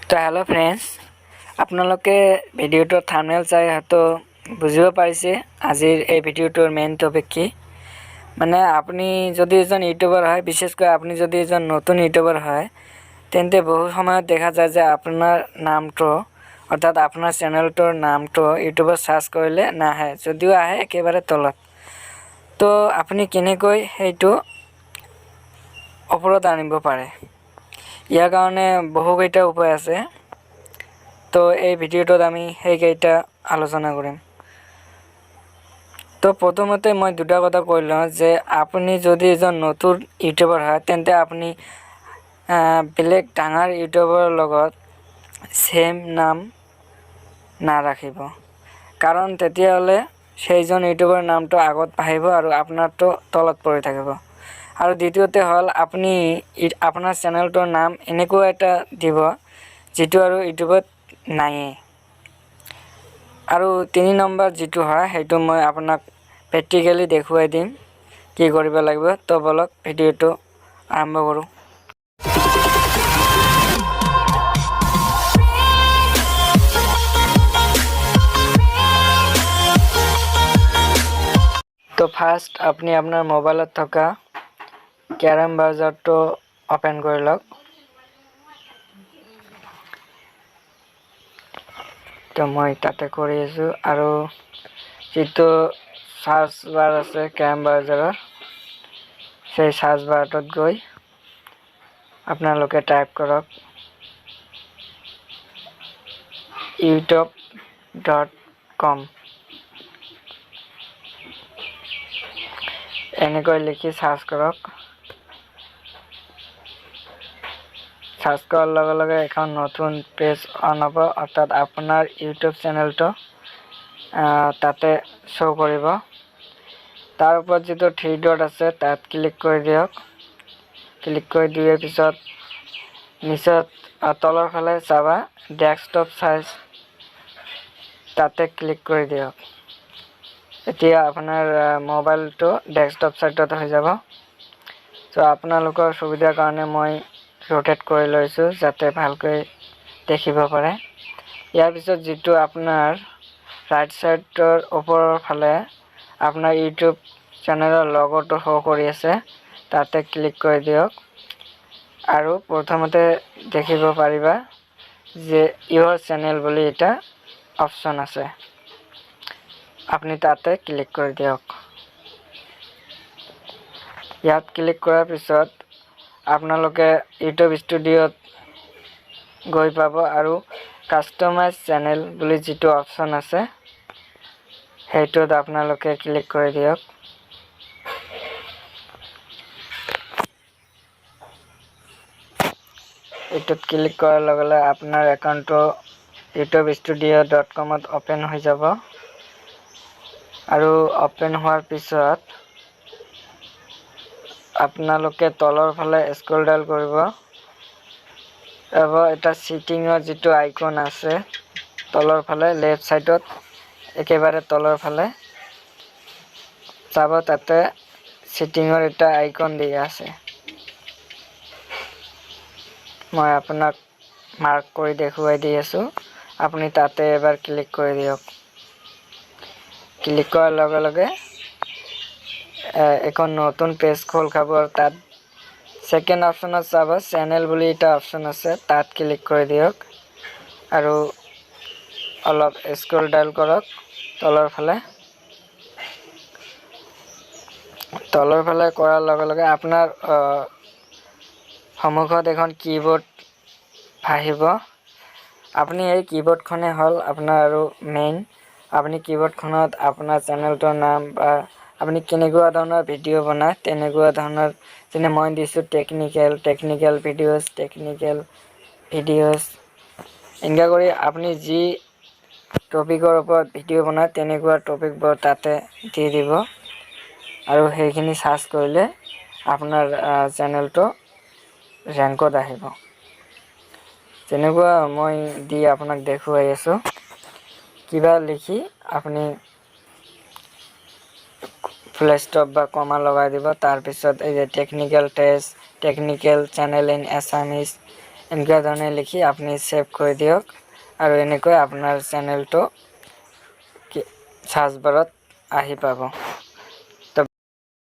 তো hello' friends, আপোনালোকে ভিডিঅ'টোৰ থাম্বনেইল চাই হয়তো বুজিব পাৰিছে আজিৰ এই ভিডিঅ'টোৰ মেইন টপিক কি। মানে আপুনি যদি এজন ইউটিউবাৰ হয়, বিশেষকৈ আপুনি যদি এজন নতুন ইউটিউবাৰ হয়, তেন্তে বহু সময়ত দেখা যায় যে আপোনাৰ নামটো অৰ্থাৎ আপোনাৰ চেনেলটোৰ নামটো ইউটিউবত চাৰ্চ কৰিলে নাহে, যদিও আহে একেবাৰে তলত। তো আপুনি কেনেকৈ সেইটো ওপৰত আনিব পাৰে, ইয়াৰ কাৰণে বহুকেইটা উপায় আছে। তো এই ভিডিঅ'টোত আমি সেইকেইটা আলোচনা কৰিম। তো প্ৰথমতে মই দুটা কথা কৈ লওঁ যে আপুনি যদি এজন নতুন ইউটিউবাৰ হয়, তেন্তে আপুনি বেলেগ ডাঙৰ ইউটিউবাৰৰ লগত ছেম নাম নাৰাখিব, কাৰণ তেতিয়াহ'লে সেইজন ইউটিউবাৰৰ নামটো আগত আহিব আৰু আপোনাৰটো তলত পৰি থাকিব। আৰু দ্বিতীয়তে হ'ল আপুনি আপোনাৰ চেনেলটোৰ নাম এনেকুৱা এটা দিব যিটো আৰু ইউটিউবত নায়েই। আৰু তিনি নম্বৰ যিটো হয় সেইটো মই আপোনাক প্ৰেক্টিকেলি দেখুৱাই দিম কি কৰিব লাগিব। তো ব'লক ভিডিঅ'টো আৰম্ভ কৰোঁ। তো ফাৰ্ষ্ট আপুনি আপোনাৰ মোবাইলত থকা ক্ৰ'ম ব্ৰাউজাৰটো অ'পেন কৰি লওক। তো মই তাতে কৰি আছোঁ। আৰু যিটো চাৰ্চ বাৰ আছে ক্ৰ'ম ব্ৰাউজাৰৰ, সেই চাৰ্চ বাৰটোত গৈ আপোনালোকে টাইপ কৰক youtube.com, এনেকৈ লিখি চাৰ্চ কৰক। চাৰ্চ কৰাৰ লগে লগে এখন নতুন পেজ অন হ'ব, অৰ্থাৎ আপোনাৰ ইউটিউব চেনেলটো তাতে শ্ব' কৰিব। তাৰ ওপৰত যিটো থ্ৰী ডট আছে তাত ক্লিক কৰি দিয়ক। ক্লিক কৰি দিয়াৰ পিছত নিচত তলৰ ফালে চাবা ডেস্কটপ চাইজ, তাতে ক্লিক কৰি দিয়ক। এতিয়া আপোনাৰ মোবাইলটো ডেস্কটপ চাইটত হৈ যাব। চ' আপোনালোকৰ সুবিধাৰ কাৰণে মই ৰোটেট কৰি লৈছোঁ যাতে ভালকৈ দেখিব পাৰে। ইয়াৰ পিছত যিটো আপোনাৰ ৰাইট চাইডৰ ওপৰৰ ফালে আপোনাৰ ইউটিউব চেনেলৰ লগটো শ্ব' কৰি আছে তাতে ক্লিক কৰি দিয়ক। আৰু প্ৰথমতে দেখিব পাৰিবা যে ইউৰ চেনেল বুলি এটা অপশ্যন আছে, আপুনি তাতে ক্লিক কৰি দিয়ক। ইয়াত ক্লিক কৰাৰ পিছত আপোনালোকে ইউটিউব ষ্টুডিঅ'ত গৈ পাব আৰু কাষ্টমাইজ চেনেল বুলি যিটো অপশ্যন আছে সেইটোত আপোনালোকে ক্লিক কৰি দিয়ক। এইটোত ক্লিক কৰাৰ লগে লগে আপোনাৰ একাউণ্টটো ইউটিউব ষ্টুডিঅ' ডট কমত অ'পেন হৈ যাব। আৰু অ'পেন হোৱাৰ পিছত আপোনালোকে তলৰ ফালে স্ক্ৰল ডাউন কৰিব, আৰু এটা ছেটিঙৰ যিটো আইকন আছে তলৰ ফালে লেফ্ট ছাইডত একেবাৰে তলৰ ফালে চাব, তাতে ছেটিঙৰ এটা আইকন দিয়া আছে। মই আপোনাক মাৰ্ক কৰি দেখুৱাই দি আছোঁ, আপুনি তাতে এবাৰ ক্লিক কৰি দিয়ক। ক্লিক কৰাৰ লগে লগে এখন নতুন পেজ খোল খাব আৰু তাত ছেকেণ্ড অপশ্যনত চাব চেনেল বুলি এটা অপশ্যন আছে, তাত ক্লিক কৰি দিয়ক। আৰু অলপ স্ক্ৰল ডাউন কৰক তলৰ ফালে। তলৰ ফালে কৰাৰ লগে লগে আপোনাৰ সন্মুখত এখন কীবৰ্ড আহিব। আপুনি এই কীবৰ্ডখনেই হ'ল আপোনাৰ আৰু মেইন। আপুনি কীবৰ্ডখনত আপোনাৰ চেনেলটোৰ নাম বা আপুনি কেনেকুৱা ধৰণৰ ভিডিঅ' বনায় তেনেকুৱা ধৰণৰ, যেনে মই দিছোঁ টেকনিকেল ভিডিঅ'ছ, টেকনিকেল ভিডিঅ'ছ, এনেকুৱা কৰি আপুনি যি টপিকৰ ওপৰত ভিডিঅ' বনায় তেনেকুৱা টপিকবোৰ তাতে দি দিব। আৰু সেইখিনি চাৰ্চ কৰিলে আপোনাৰ চেনেলটো ৰেংকত আহিব। যেনেকুৱা মই দি আপোনাক দেখুৱাই আছোঁ, কিবা লিখি আপুনি ফুল ষ্টপ বা কমা লগাই দিব। তাৰপিছত এই যে technical test, technical channel in Assamese, এনেকুৱা ধৰণে লিখি আপুনি ছেভ কৰি দিয়ক আৰু এনেকৈ আপোনাৰ চেনেলটো চাৰ্চ বাৰত আহি পাব।